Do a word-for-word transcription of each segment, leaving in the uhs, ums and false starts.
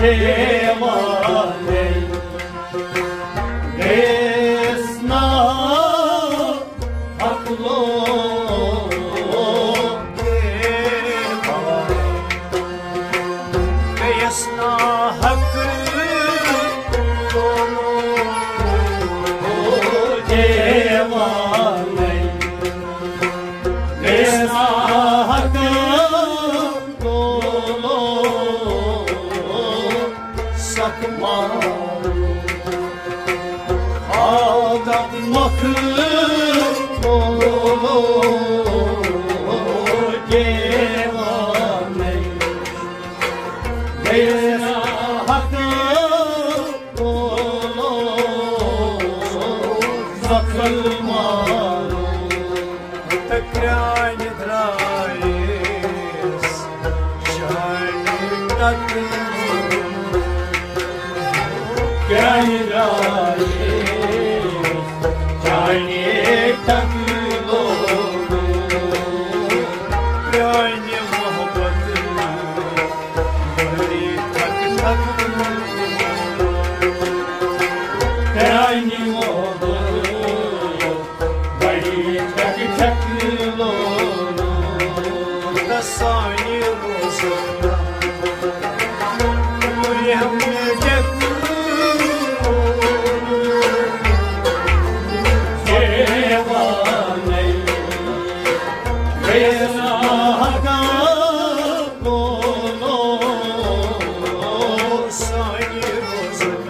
دیوانے گٔیَس نا حق لوگ دیوانے۔ گٔیَس نا حق لوگ دیوانے۔ گٔیَس نا حق لوگ سخ مارو۔ آدم مخلوق دیوانے۔ گٔیَس نا حق زخم مارو۔ تہٕ کرٛانہِ درٛایس چانہِ ٹکہٕ۔ کرٛانہِ درٛایس چانہِ ٹکہٕ لوگ۔ کرٛانہِ محبت بڑی ٹھک ٹھک۔ کرٛانہِ محبت بڑی ٹھک ٹھک لوگ۔ سانہِ روزن رحم ڈیکھ دیوانے۔ گٔیَس نا حق لوگ سانہِ روزن۔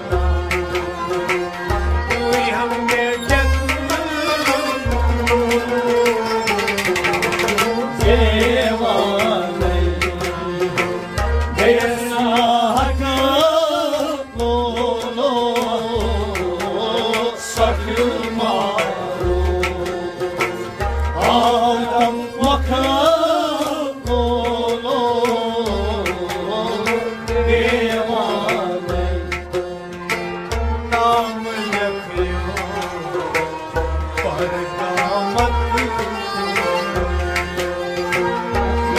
نام لیکھیو پر قیامت۔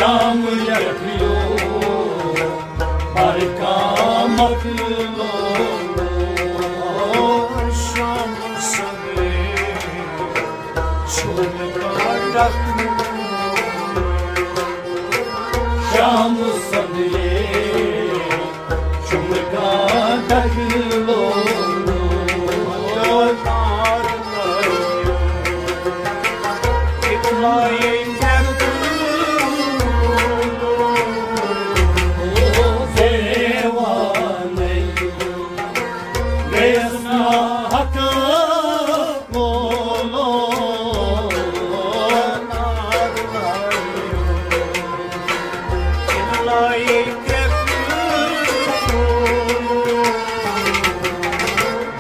نام لیکھیو پر قیامت۔ شام سویرے چھُنہٕ کانٛہہ ٹکہٕ۔ شام سویرے چھُنہٕ کانٛہہ ٹکہٕ لوگ۔ دیوانے گٔیَس نا حق لوگ۔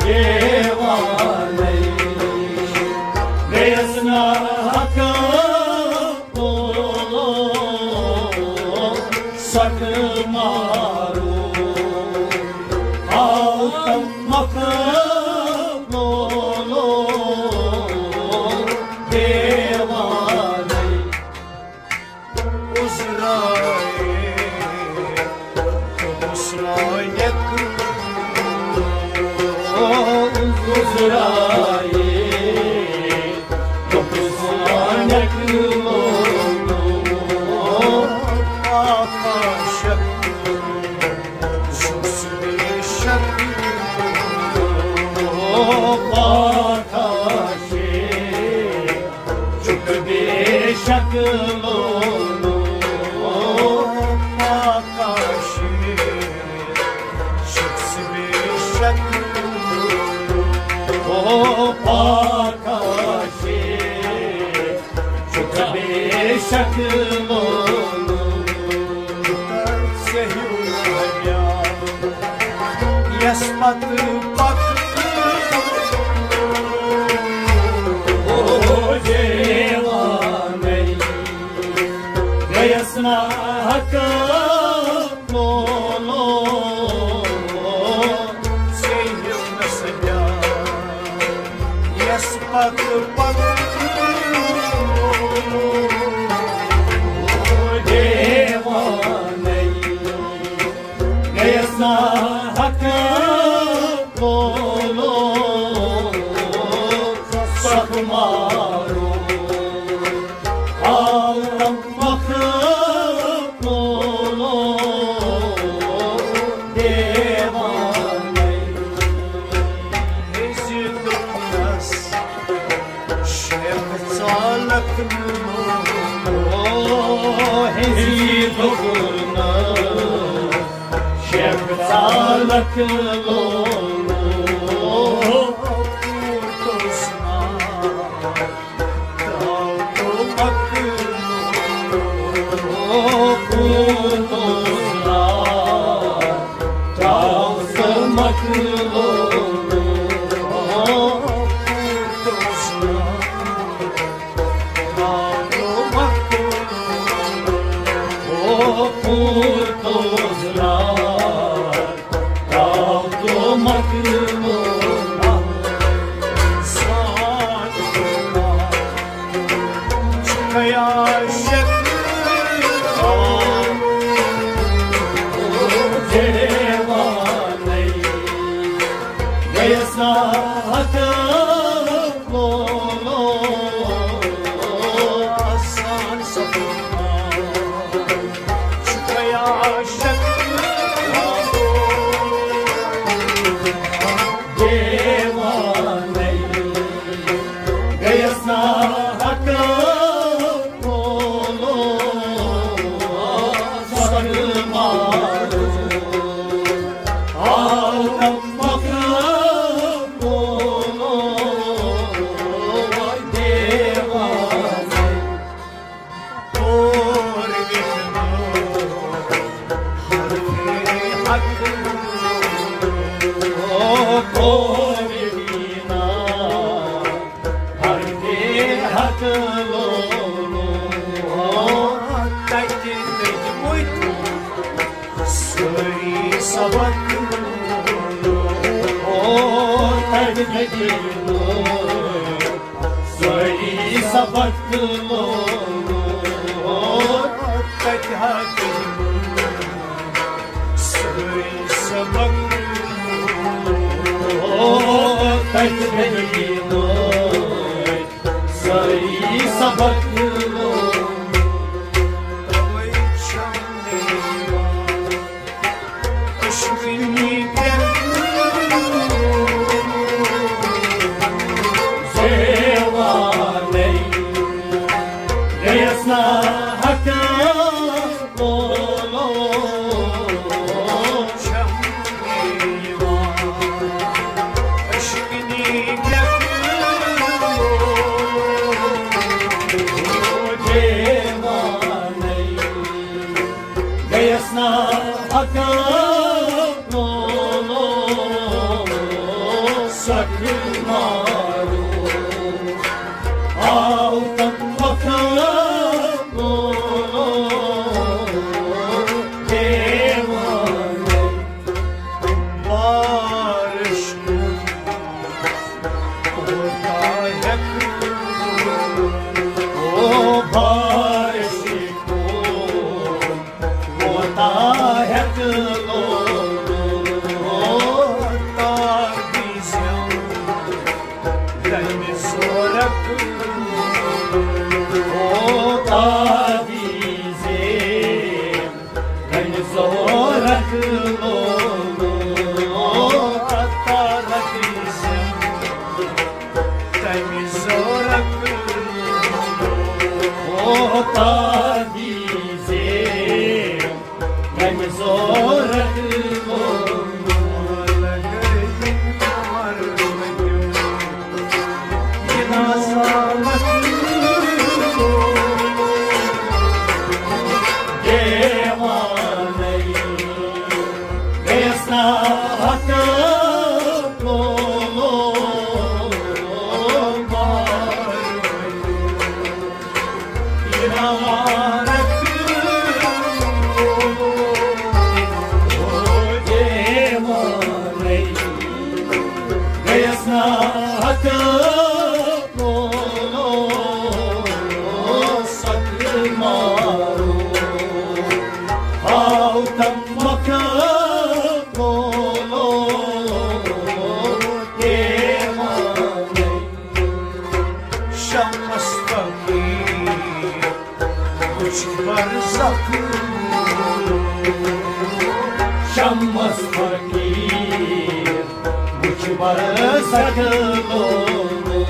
دیوانے گٔیَس نا حق سخ مارو۔ آو تم مخلوق دیوانے۔ عذرائے، عذرائے، عذرائے۔ شکلو۔ ژےٚ ہیوٗ ہمیٛار یَس پتہٕ پکہٕ۔ او دیوانَے، گٔیَس نا حق لولو۔ ژےٚ ہیوٗ نہٕ سُہ پیار یَس پتہٕ پکہٕ۔ او دیوانَے، گٔیَس نا سخ مارو، عالم مخلوق دیوانَے۔ ہیٚزِ دُنیاہَس شیخ ژالک لولو، ہیٚزِ دُنیاہَس شیخ ژالک لولو۔ سٲری سبق، او تَتہِ دٔلیٖلہٕ، سٲری سبق، او تَتہِ حق، سٲری سبق، او تَتہِ دٔلیٖلہٕ، سٲری سبق۔ شمس فقیر وچھ برزخ لولو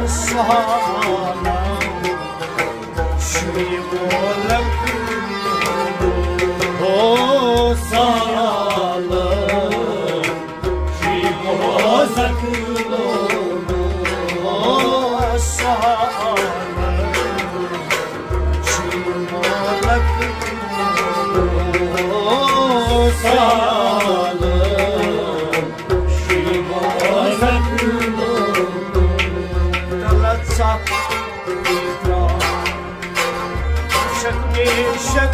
سہانا، شی مولک ہو سہانا، شی مولک لولو سہانا، شی مولک لولو سہانا، شی مولک لولو۔ تلہ ژکھ شک بے شک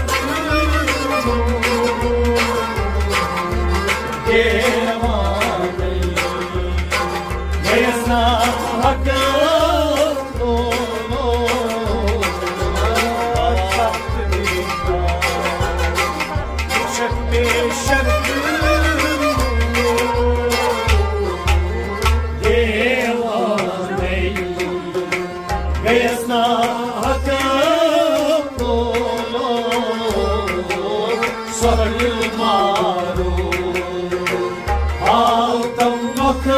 دیوانَے گٔیَس نا حق۔ شک بے شک دیوانَے گٔیَس نا حق۔ سۄرٕ مارو حال تم مۄکھ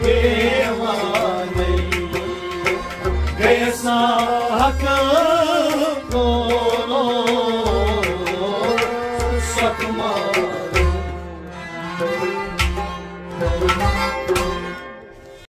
دیوانَے گٔیَس نا حق۔ سۄرٕ مارو